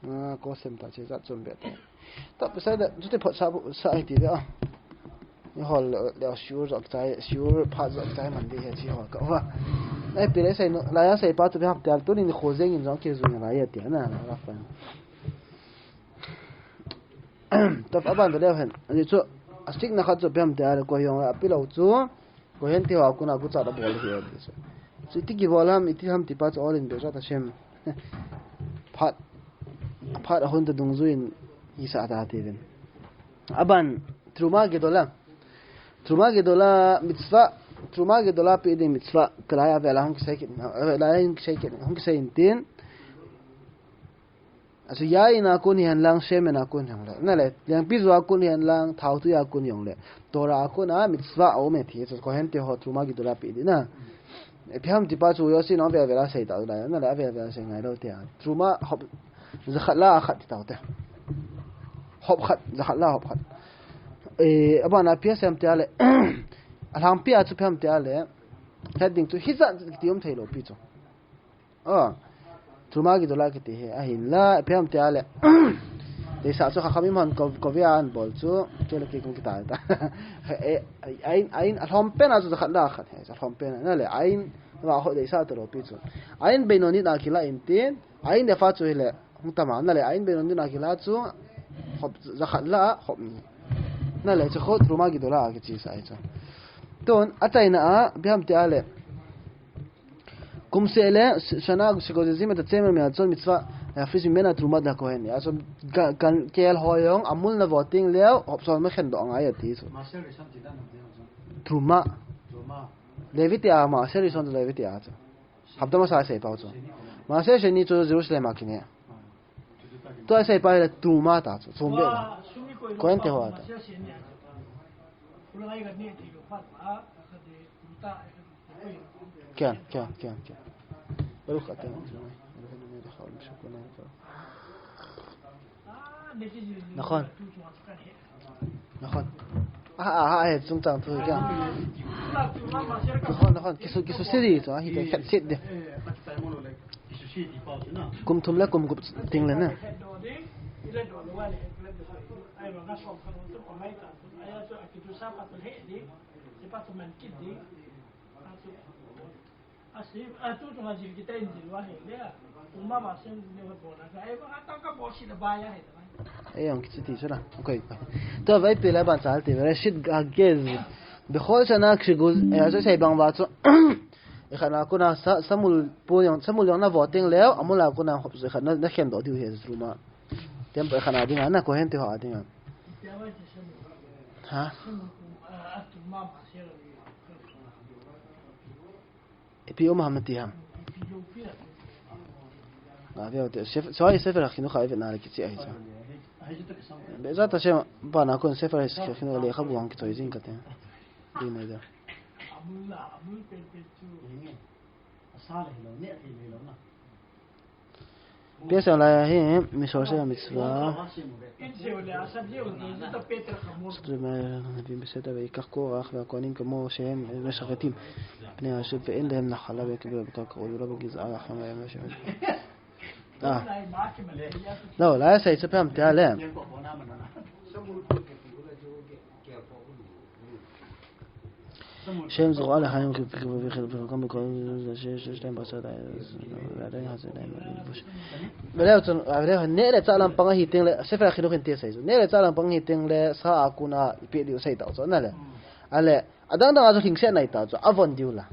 Ah, ko sem ta che jat chom be ta. Tap sa da, chu te phot sa, sa hi ti da. Ni hol le, le sure jok chai, sure phat jok chai man di he chi hol ka wa. Ai pi le sai no, la ya sai pa tu be hap tel tu ni kho jeng in jong ke zu ni la ya ti na, la fa. Tap aban da le hen. Ani chu, a stick na khat chu pem te a ko yong a pi lo chu. Kohen te ho a kona gucha da bol hi ati chu. Chu iti kibol ham, iti ham ti pa chu all in Bezrat Hashem. Phat, phat a hun ta dungjuiyin hisah ta ti uvin. Aban, Truma Gedola. Truma Gedola mitzvah, Truma Gedola pe ding mitzvah, kalai a vela hung kisei kit, vela hung kisei kit, hung kisei in tin. Achu yain a kon hihen lang, shemen a kon hihen le. Nale, lengpi ju a kon hihen lang, thao tui a kon hihen le. Torah a kon a mitzvah aum e ti chu, Kohen te ho Truma Gedolah pe ding na. Ipi ham ti pa chu Yossi in avel vel a sei tau da. Nale, avel vel a sei ngai lou te a. Truma hop, jakhat la khat ti tau te. Hop khat, jakhat la hop khat. Eh, abana ipi asei em ti a le. Alhangpi a chu ipi ham ti a le. Het ding chu hijat ti um thei lou pi chu. Oh, Truma Gedolah kiti hi, ahinla, ipi ham ti a le. Deisah chu Chachamim hon ko-, kovea ahin bol chu, kei le kei kum kita ta. Eh, ain, ain, alhom pen a chu jakhat la khat, he, alhom pen a, nale, ain, va ho deisah talou pi chu. Ain Beinonit a kila in tin, ain Efa chu hile, hung tama, nale, ain Beinonit a kila chu, hop, jakhat la, hop ni. Nale, chu kho Truma Gedolah a kichi sa ai chu. Tun, achaina a, ipi ham ti a le. Kum seh le, sh-, shana shegozezim et hatseh mehachon mitzvah, eh, hafrizim mimena truma dehakohen. Achu ga-, gan kel ho jong, amulna vo teng leh, hop sol ma khen doh angai ati chu. Maaser Rishon ti dan ham ti chu. Truma. Truma. Levi te a, Maaser Rishon chu Levi te a chu. Hapta masa sei pau chu. Maaser Sheni chu Jerusalem a kine. Ah. Tua sei pa le Truma ta chu. Chom be. Kohen te ho ta. Ken, ken, ken, ken. Baruch atah Adonai Eloheinu melech haolam shekolenu. Nachon. Nachon. Ah, ah, ah, eh, chungchang thu kya? Nachon, nachon. Kisu, kisu siri chu, ahi te khat sit de. Kum thum le kum gup teng le na. Ei, ang kichuti chu la. Okay. Tua vai pe la ban chal te, Bereshit Hagez. Bechol shana kshiguz, eh, asa sei bang va chu. Ikhat na kona sa, samul pu jong, samul jong na vo teng leh, amul a kona hop chu ikhat na, na khen doh diu ahi Truma. Temple ikhat na dinga, na Kohen te ho a dinga. Ha? Ipi um ham ti ham. Nga veu te, Sef-, so ai Sefer Hachinuch a i vet na le kichi ahi cha. Be'ezrat Hashem, bana kon Sefer Hachinuch lekhabu hung kichoi jing kate. Di nei da. Piasam lai hi, mi sol se mitzvah. Sutri mai, bim beseta ve, ikach korach, ve kohanim kamo, shehem, meshachtetim. Pnei Hashem, ve'en lehem nachala, ve kibel, bekal, ka'odu, la begiza, alach, ve yam, shehem. Ah. No, la sei se pam te ale. Shem zoro ale hayom ke, ke, ke, ke, ke, ke, ke, ke, she, she, she, time basa da, da, da, ha, se, da, da, da. Bele chun, bele ne le cha lam pang hi teng le, Sefer Hachinuch in ti sei. Ne le cha lam pang hi teng le, sa a kona ipi diu sei tau chu na le. Ale, adang dang a chu hing se nai tau chu, avon diu la.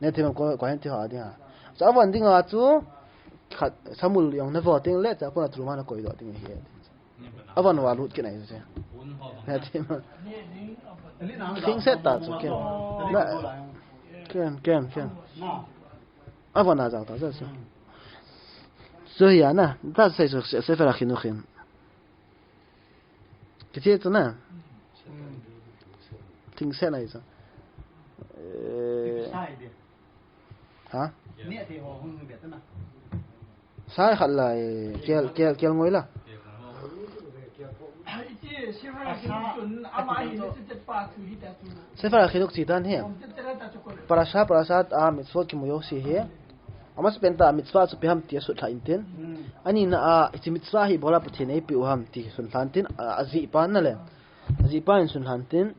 Ne thim ko, ko hen ti ha ding ha. Chu avon ding a chu, khat, samul jong na vo teng le, cha kona truma na koi doh ding hi. Avon va lut kit nai se. He ti ma. Hing se ta chu ken. Na, ken, ken, ken. Avon a jao ta chu. Chu hi a na, ta sei chu Sefer Hachinuch in. Kiche chu na. Hing se nai chu. Eh. Ha? Sai khat lai, kel, kel, kel ngoi la. Sefer Hachinuch chi dan hi. Parasha, parasha a mitzvot kimu jouse hi. Amasapen ta mitzvah chu ipi ham ti a sut lha in tin. Ani na a, hiche mitzvah hi ibola Pathen in eipeh u ham ti sun lhan tin, a, ajih pa na le. Ajih pa in sun lhan tin.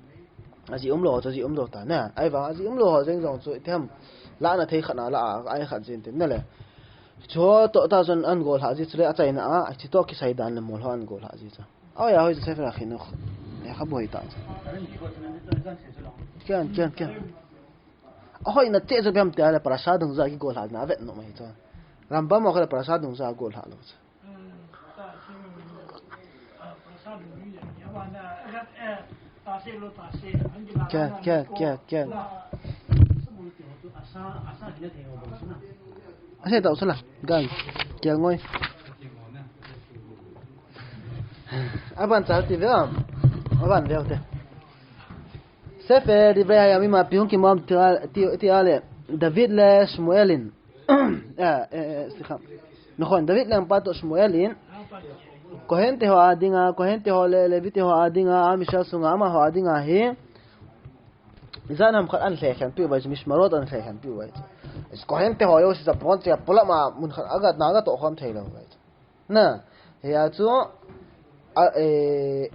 Ajih umlou, ajih umlou ta na. Ahivang ajih umlou ho jeng jong chu, ipi ham, lahna thei khat na la a, ai khat jin tin na le. Chu to ta chun an gol ha ji chu le achaina a, hiche to kisai dan le mol ho an gol ha ji chu. Oi, a hoi chu Sefer Hachinuch. Lekhabu hoi ta chu. Ken, ken, ken. Ahoi na te chu ipi ham ti a le parasha dungjuia kigol ha na vet nom ahi chu. Rambam ho kha le parasha dungjuia gol ha lou chu. Ken, ken, ken, ken. Asei tau chu la, gan, kel ngoi. Aban chal ti ve am. Aban ve te. Sefer Divrei Hayamim a pi hung kimom ti a, ti, ti a le. David le Shmuel in. Eh, eh, eh, sikha. Nakhon, David le ampa to Shmuel in. Kohen te ho a dinga, Kohen te ho le Levi te ho a dinga, Am Yisrael sunga, amaho a dinga hi. Ijat ham khat ahin lhekhen piu vai, Mishmarot ahin lhekhen piu vai. Kohen te ho jouse sa pon che pula ma mun khat a ga na ga to khom thei lou vai. Na, hia chu, a, e,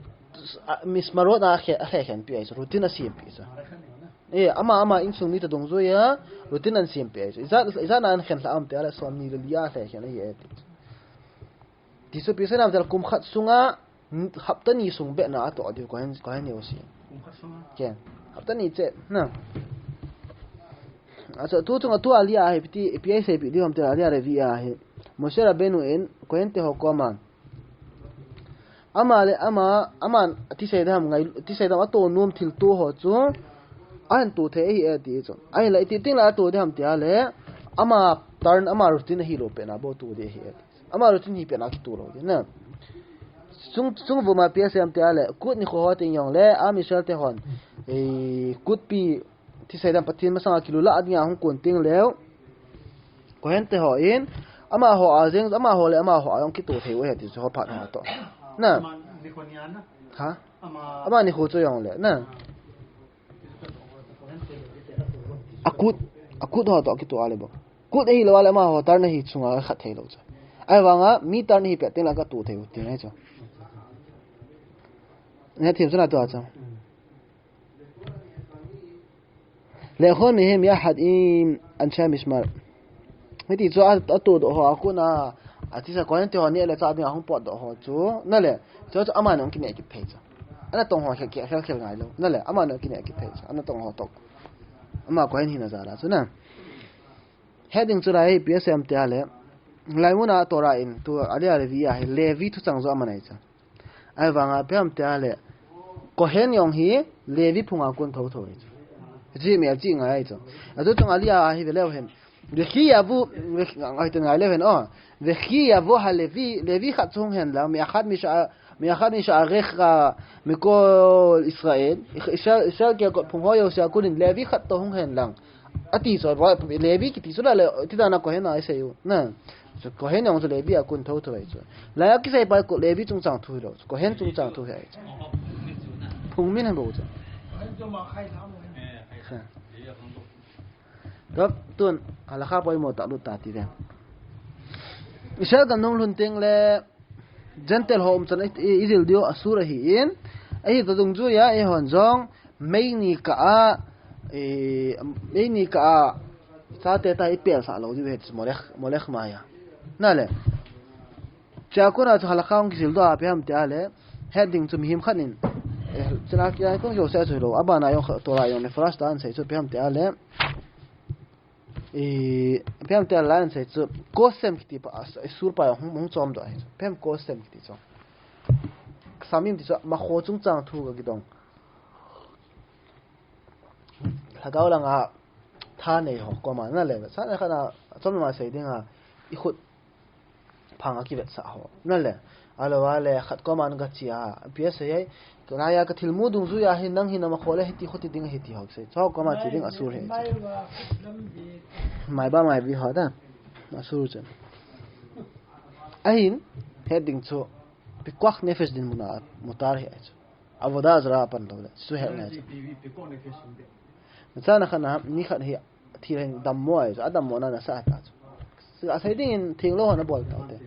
a, Mishmarot a khe, a lhekhen piu vai, routine a siam piu chu. E, ama, ama insung mi ta dungjuia, routine ahin siam piu vai. Ijat, ijat na ahin khen lha am ti a le som ni le li a lhekhen ahi e ti. Ti chu pi se nam tel kum khat sunga, hapta ni sung beh na a to diu Kohen, Kohen jouse. Kum khat sunga? Ken. Hapta ni che, na. Acha, tu chunga tu a li a hi, piti, pi a sei pi diu ham tel a li a Levi a hi. Moshe Rabbeinu in, Kohen te ho koma. Ama le, ama, ama, ti sei dam ngai, ti sei dam a to nom thil to ho chu. Ahin to thei ahi e ti chu. Ahin la, iti ting la a to dam ti a le. Ama turn, ama routine ahi lou pen a bou to di ahi e ti. Ama routine hi pen a kito lou di na. Chung, chung vuma pi a sei am ti a le, kut nikho ho teng jong le, Am Yisrael te hon. E, kut pi, ti sei dam Pathen masanga kilula a dinga hung kon teng leu. Kohen te ho in, amaho a jeng, amaho le amaho a jong kito thei u ahi ti chu ho phat ho to. Na. Ama nikho nia na. Ha? Ama nikho chu jong le, na. A kut, a kut ho to kito a le bou. Kut ahi lou a le amaho turn ahi chunga khat thei lou chu. Ahivanga mi turn ahi pet teng la ka to thei u ti ngai chu. Ne thim chu na to a chu. Lechol mehem yachad im anshe mishmar. Hiti chu a, a to doh ho a kona, a tisa Kohen te ho neh le chah dinga hung pot doh ho chu. Na le, chu chu amani hung kineh kit thei chu. Ana tong ho khel, khel, khel, khel ngai lou. Na le, amani hung kineh kit thei chu. Ana tong ho toh. Ama Kohen hina jal a chu na. Heading chu lai hi pi a sei am ti a le. Lai muna Torah in tu a dia Levi a hi Levi thuchang joh aman ahi chu. Ahivanga ipi ham ti a le, Kohen jong hi Levi phunga kon thotho ahi chu. Hiche melchih ngai ahi chu. Atu chunga li a hi ve leu hen. Vechi yavo, vechi, ngai te ngai leu hen, o. Vechi yavo ha Levi, Levi khat chu hung hen lang, mi achad misha, mi achad misharecha mikol Israel. Israel, Israel keikot phung ho jouse a konin Levi khat toh hung hen lang. Ati chu, Levi kiti chu la le, ti dan a Kohen a isei u. Na. Chu Kohen jong chu Levi a kon thotho ahi chu. Lai a kisei pa ko Levi chungchang thu hilou. Chu Kohen chungchang thu hi ahi chu. Phung min hen bou chu. Ha. Tun, halakha poimo tah lut ta ti ve. Israel gam nung lhun teng le Gentile ho umchan i, i, i jil diu asur ahin, ahi toh dungjuia eihon jong, mei ni kah a, e, mei ni kah a, chate ta i pelsah lou diu ahi chu Molech, Molech maiya. Na le. Chua kona chu halakha hung kijil doh a ipi ham ti a le, het ding chu mihem khat in, e, chuna kia kong jouse chu hilou, abana jong kha, Torah jong mefarashta in sei chu ipi ham ti a le, I, ipi ham ti a lai in sei chu, Kosem kiti pa, a, sur pa hung, hung chom doh ahi. Ipi ham Kosem kiti chu. Ksamim ti chu, makho chungchang thu ka kidong. Lhagao langa tha nei ho, koma na le, sa na khat na, chom ma sei dinga, i khut phang a kivetsah ho. Na le, alou a le, khat koma na gache a, ipi asei ai, ka laiya ka thilmu dungjuia hin nang hin ama kho le, hiti khuti ding hiti ho, sei. Chu koma che ding asur ahi. Maiba maibi ho ta. Asur chu. Ahin, het ding chu, pikuach nefesh dinmun a mutar ahi chu. Avodah zara pan lou le, chu het ngai chu. Nachan a khat na, ni khat hi, thil hin dammo ahi chu, adammo na nasa ta chu. Asei dingin thenglou hon abol taute.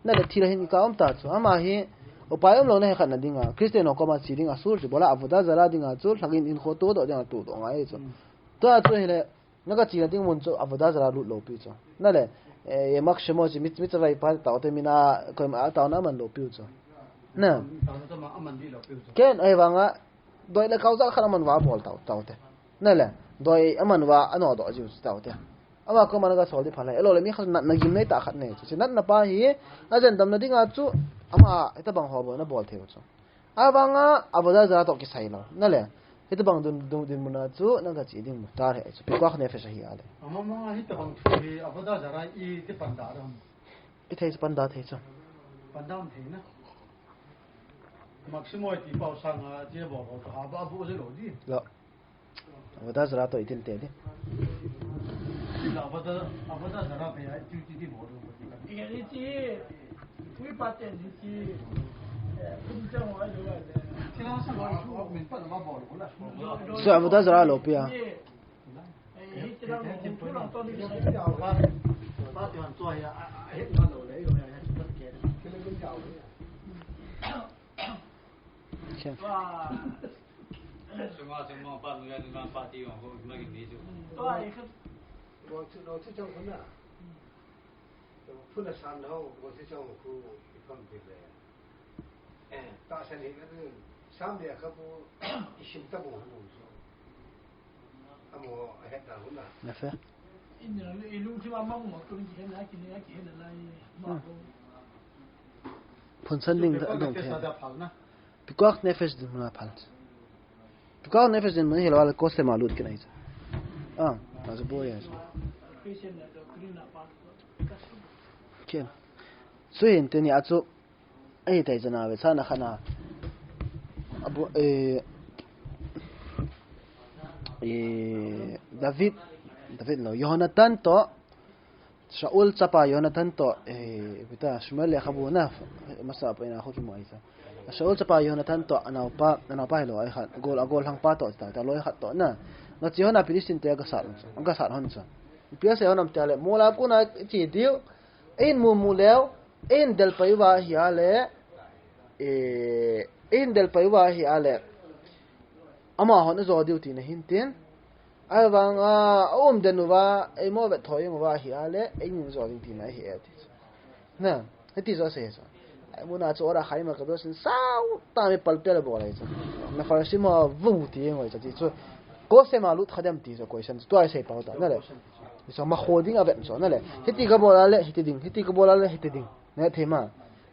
Na le thil hin ka um ta chu, ama hi, upai umlou na hi khat na dinga, Christian ho koma che dinga, sur chu, bola avodah zara dinga chu, lhagin in kho to doh dinga to doh ngai chu. Tua chu hile, na gache na ding mun chu, avodah zara lut lou pi chu. Na le, e, yemak shemo chu, mit, mit savai pa taute mina, koima taona man lou pi chu. Na. Ken, ahivanga, doi le kau jat khat aman uva bol tau, taute. Na le, doi aman uva ano doh jiu taute. Ama koma na gasol di phalai. Elo le mi khat na, na gim nei ta khat nei chu. Chu natna pa hi, ajen damna dinga chu, ama, hitabang ho bou na bol thei u chu. Avanga, avodah zara toh kisai lou. Na le, hitabang dun, dun, dinmun a chu, na gache ding mutar ahi chu. Pikuach nefesh ahi a le. Ama manga hitabang thu hi, avodah zara i ti pan da ram. I thei chu pan da thei chu. Pan da thei na. Maximo ti pau sang a, che bo ko, ha ba bu je lo di. Lo. Avodah Zarah to itin te di. Ti la avodah, avodah Zarah pe ai, ti ti di bo lo. Ye ni ti, wi pa te ni ti. Eh, kun chang wa lo wa de. Ti la sa lo chu, min pa ba bo lo la. So avodah Zarah lo pe a. Amo a het ta hun na. Na fe. In na lu, i lu thi ma ma mo ko ni hen na ki ne ki hen na lai. Ma ko. Phun san ding da dong the. Pikuach nefesh dinmun a phal. Pikuach nefesh dinmun hi lo ala kose ma lut kinai. Ah, ma zo bo ya. Christian na doctrine na pa. Ken. So hin te ni a chu Ei, tai chana ve, chana khana. Abu, eh, eh, David, David lo, Jonathan to, Shaul chapa Jonathan to, eh, bita, Shmuel lekhabu na, masa pa ina khu ki mo ai cha. Shaul chapa Jonathan to, anaopa, anaopa hi lo ai khat, gol, agol hang pa to, ta, ta lo ai khat to na. Na chi hona Philistine te ga sat, ga sat hon cha. Pia se honam te le, mola ku na chi diu, Eihin mu mu leu, eihin del pai uva hi a le, eh, eihin del pai uva hi a le, amahon ajo diu tina hin tin. Ahivanga, a um den uva, eimo vet thoi uva hi a le, eihin jo ding tina hi e ti. Na, hiti jo se jo. Ai muna chu ora khai ma ka do sin sau ta mi pal pe le bo lai chu. Na far si ma vu ti ngoi chu ti chu. Ko se ma lut khadem ti jo question. Tu ai sei pau ta, na le. Ni sa ma kho ding a vet so na le. Hiti ka bol a le, hiti ding. Hiti ka bol a le, hiti ding. Ne thei ma.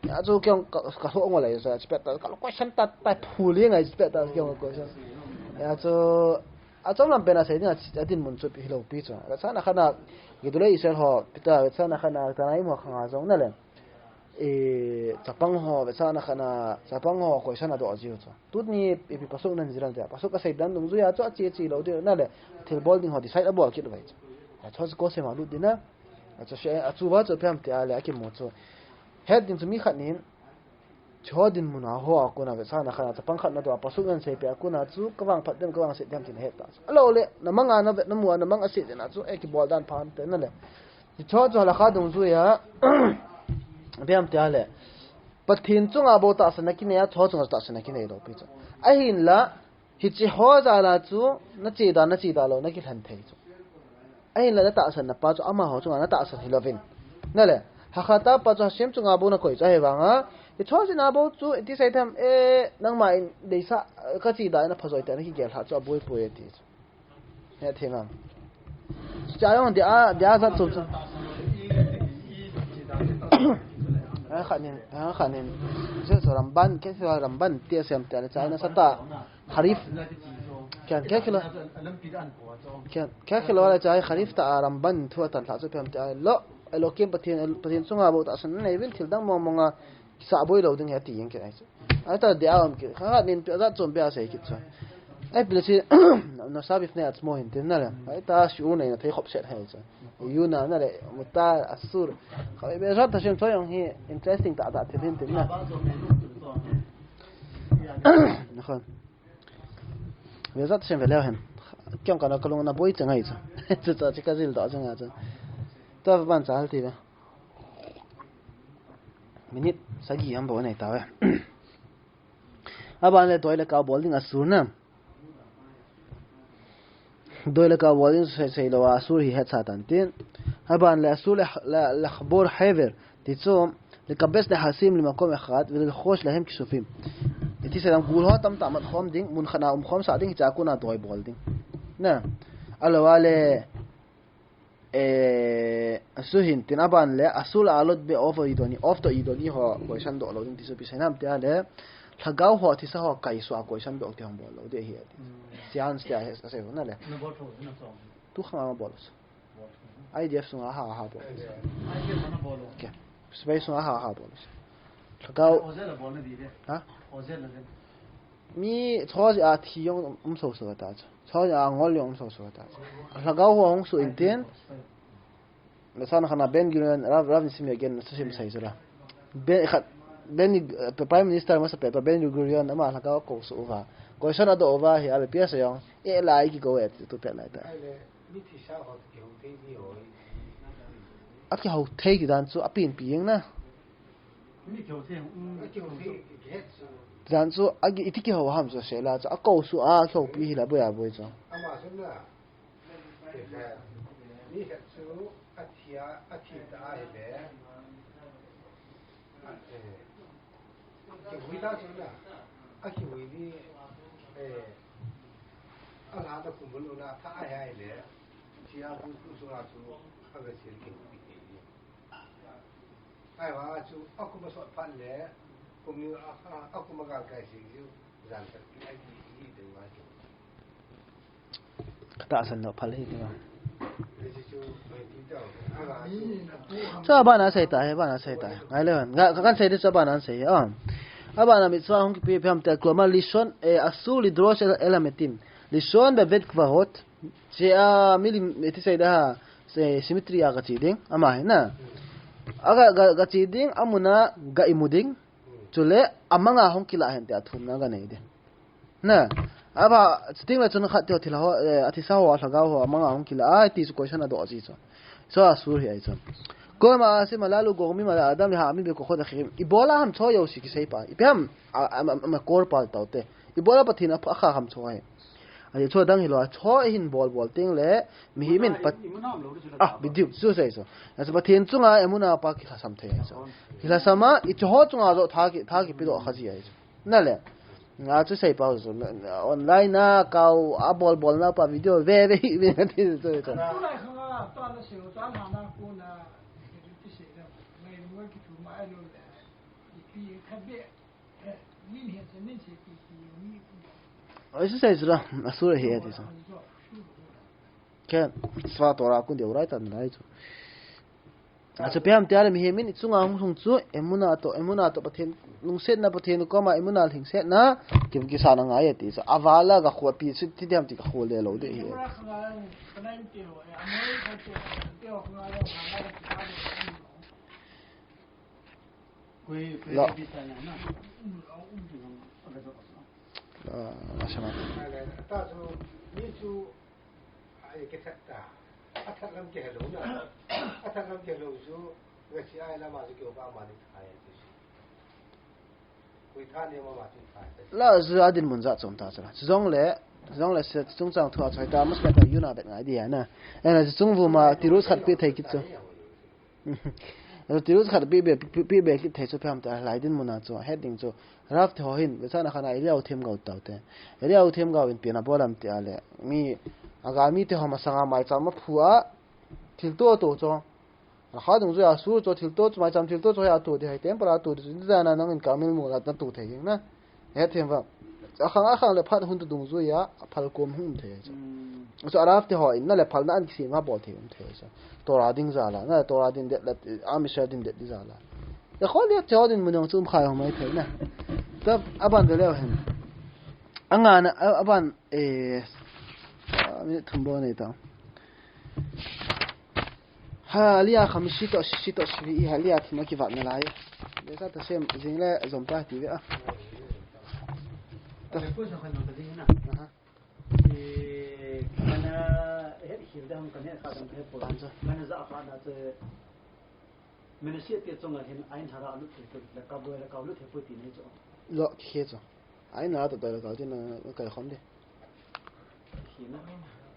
Ya chu kyong ka, ka ho ngol ai sa, chipet ta, ka lo question ta, ta phu li ngai chipet ta kyong question. Ya chu, a chom lam pen a sei ding a, a dinmun chu pi lo pi chu. Ka sa na khana, Gedolei Israel ho, pita, ka sa na khana, ta nai mo khanga jong na le. E, chapang ho, vetsahna khatna, chapang ho, koisan adoh jiu chu. Tuni, ipi pasuk nan jiran tia. Pasuk asei dan dungjuia chu achi, achi lou diu na le. Thilbol ding ho decide abol kit uve chu. Achu chu kose ma lut ding na. Achu se, achu va chu phiam tia le, akimu chu. Het ding chu mi khat nin, chu dinmun a ho a kona vetsahna khatna, chapang khatna toh, pasuk nan seipeh a kona chu, kavangphat dem, kavangset dem tin ahet ta chu. Alou le, na manga na vet, na mu a, na mang aset ding a chu, e kibol dan pha ante na le. Hicho chu halakha dungjuia, phiam tia le. Pathen chunga bou tahsanna kinei a, hicho chunga tahsanna kinei lou pi chu. Ahinla, hiche ho jal a chu, na che da, na che da lou, na kilhen thei chu. Ahinla na tahsanna pa chu, amaho chunga na tahsan hi louvin. Na le, Hachatapa chu Hashem chunga bou na koi chu, ahivanga, hicho chunga bou chu, iti sei them, e, nangma in deisah, ka che da, na phajoi te, na kigel lha chu, aboi poi e ti chu. He thei ma. Cha jong dia, dia jat chom chom. Ha khat nin, ha khat nin. Je so Ramban, ke so Ramban, tia sem tia le cha na sa ta. Harif. Kian, ke kilo. Kian, ke kilo le cha Harif ta Ramban thu atan lha chu phiam tia lo. Elokim Pathen, Pathen chunga bou tahsan nei uvin thil dang mong mong a. Kisa boi lou ding he ti jeng kit ahi chu. Ahi ta dia um kit. Kha khat nin pe jat chom pe asei kit chu. Ai pile si, no sabif ne at mo hin tin na le. Ahi ta si u nei na thei khop set hai chu. U na na le, mutar, asur. Kha be jat ta sim choi jong hi interesting ta ta thil hin tin na. Nakhon. Be jat sim ve leu hen. Kyong ka na kalung na boi chang ahi chu. Chu chu chi ka jil da chang ahi chu. Ta ban cha hal ti ve. Minute sagi ham bou nei tave. Aban le doi le kau bol ding asur na. Doi le kau bol ding sei, sei lou asur hi het sa tan tin. Aban le asur le, le, lachbor hever. Ti chu, likabes nehasim lemakom echad, velelchos lahem kisufim. Iti sei lam gul ho tamtah mat khom ding, mun khat na um khom sa ding, hiche a kona doi bol ding. Na. Alou a le, Eh, asur hin tin aban le, asur la'alot be'ov ha'idoni, ov toh idoni ho, koisan doh lou ding ti chu ipi sei nam tia le, lhagao ho, thisa ho, kaisuh a koisan doh ti hung bol lou ding ahi ati. Hmm. Chance tia he, asei ho na le. Na bol tho, na chom. Tu khang a bol. Bol tho. I D F sunga ha, ha bol. I D F na bol. Okay. Sipai sunga ha, ha bol. Lhagao. Ozel a bol na di de. Ha? Ozel a den. Mi choi a thi jong um soso ta chu. Choi a ngol jong um soso ta chu. Lhagao ho hung su in tin. Na san khana Ben Gurion, Rav, Rav Nisim again, na sa sim sai sura. Ben, khat, Ben, eh, Prime Minister masa pe, Ben Gurion, ama lhagao ko su uva. Question ado uva hi, a be pia sa jong. E lai ki go et, tu pia nai ta. Ai le, mi thi sa ho ki ho thei ni ho. A ki ho thei ki dan chu, a pin pi jeng na. Mi ki ho thei, um, a ki ho thei, ki het su. Dan chu, a ki, iti ki ho ham chu se la chu, a ko su, a ki ho pi hi la, boi a boi chu. Ama sun na. Ni khat chu a thi a, a thi ta a hile. A, eh, kihui ta chu na. A kihui ni, eh, a la ta kum lo na ta a hile. Thi a bu ku su a chu a ga sil kihui ni. Ai wa chu a kum a sot phat le, kum ni a, a, a kum a gal kai si ju, zan ta ki a ki, ki de wa chu. Ka tahsan lou phal hi ti bang. Chu abana sei ta hi, abana sei ta hi. Ngai le, nga, ka kan sei di chu abana sei hi. Ah. Abana mitzvah hung kipe phem te kuama lishon, eh, asur lidrosh el, el hametim. Lishon bebet kvarot. Che a milim eti sei da ha, se cemetery a ka chi ding, ama hi na. A ka, ka, ka chi ding, a muna ka imu ding. Chule, a manga hung kila hen te a thumna ka nei ding. Na, a ba, chuting le chun khat teo thil ho, eh, a thisa ho, a lhagao ho, a manga hung kila, ai, ti chu question a do chi chu. So, asur hi ai chu. Kol ma asim alalu gomim ala adam le ha'amim bekochot achirim. Ibola ham cho yo si kisei pa. Ipi ham, a, a, a, a, kor pa tau te. Ibola Pathen a, a kha ham cho hai. A cho dang hi lo, cho hin bol bol ting le, mihem in pat, ah, bidiu, chu sei chu. A chu Pathen chunga emuna pa kilhasam thei chu. Kilhasam a, i cho ho chunga jo tha ki, tha kipe doh kha ji ai chu. Na le. Nga chu sei pau chu, online a kau a bol bol na pa video ve ve hi ve na ti chu chu. Tulai khanga, tua na sei, tua na na ko na, ki ti sei na, ngai mo ki tu ma ai lo le, ipi khat be, eh, min he se, min se pi pi, mi pi. Ai chu sei chu la, asur hi ati chu. Ke, swa Torah kun de urai tan lai chu. A chu pem te ale mihem in i chunga hung hung chu, emuna to, emuna to Pathen, lungsetna Pathen koma, emuna lhingsetna, ki, kisa na ngai ati chu. Avala ka khua pi chu, ti diam ti ka khua le lo de hi. Lo. Ah, mashallah. Ai, kithat ta. Athat lam kihelou na. Athat lam kihelou chu, ngasi ai lama chu kihopa mani thai ti. Kui tha ni mama chu thai. La zu adin mun ja chom ta chu la. Chu jong le, chu jong le se chungchang thu a choi ta, mas ta yuna bet ngai dia na. Ena chu chung vu ma tirus khat pe thei kit chu. Tirus khat pi be, pi, pi be kit thei chu pem ta, lai din muna chu, het ding chu. Rav te ho hin, ve chana khana Eliyahu Themgao tau te. Eliyahu Themgao in pen a bolam te ale. Mi, aga mi te ho masanga maicham a phu a, thilto to chu. A kha dung chu a su chu thilto chu maicham thilto chu a to di hai temple a to di chu. Ni jana nang in kamil mu la na to thei ding na. He them va. A khang a khang le phat hun tu dungjuia, a phal kom hung um thei chu. Mm. Chu a Rav te ho in na le phalna an kisem a bol thei um thei chu. Torah ding jal a, na Torah din det la, Am Israel din det di jal a. Ya khol ya cheo din mun jong chu um khai ho mai thei na. Ta aban ve leu hen. Anga na, a, aban, eh, a, minute thum bou nei ta. Ha, Aliyah Khamishi to Shishi to Shvi'i, ha, Aliyah thum a kivat nalai. Bezrat Hashem, jing le jom ta ti ve a. Ta. Aha. Eh, kana het hil dam, kana het kha dam, kana het poi. Kana ja kha na che. Menashe te chunga hin Ain Hara lut thei poi, Lakab Doi Lakau lut thei poi ti nei chu. Lo, khe chu. Ain Hara to Doi Lakau ti na kai khom de. Khe na.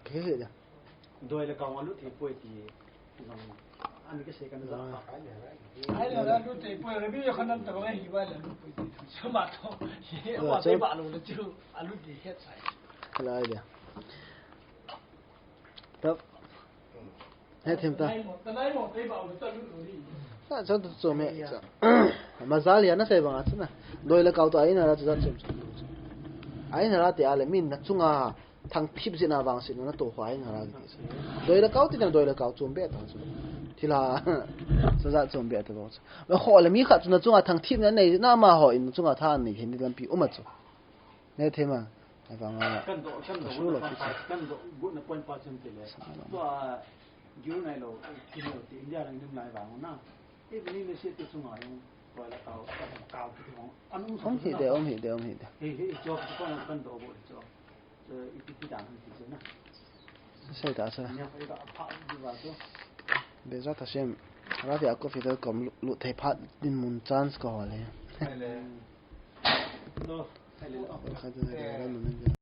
Khe he da. Doi Lakau lut thei poi ti jong. Ani ka se kana ja. Ah. Ain Hara lut thei poi, Rabbi Yochanan to ngai hi ba la lut poi ti. Sama to. He wa te ba lo le chu. A lut di het sai. Kala idea. Tap. He them ta. Ta chon tu chom he. Mazal ya na sei bang a chana. Doi Lakau to Ain Hara chu jat chom chom. Ain Hara te ale min na chunga thang phip jin a vang sin na to ho Ain Hara. Doi Lakau ti na Doi Lakau chom be ta chu. Thila. Sasa chom be ata bo. Ba ho le mi khat chu na chunga thangthip na nei na ma ho in chunga tha nei hin lampi um a chu. Ne thema. Ai vang a. Kan do, kan do, Ka su lo pi chu. Kan do, good na point pa chen te le. Sa lo. To a, giu nai lo, ki lo te India lang nim lai vang na. E ni le se te chunga yung, ko la kau, kau ki hong. Anu Um hi de, um hi de, um hi de. He, he, jo, ko kan do bo jo. Iti ti dan ti na. Sai ta sa. Nya ko ka pha di ba to. Bezrat Hashem. Ravi Akofidel kom lu thei phat din mun chance ko hole. Hai le. No, hai le. Kha de de ran mun.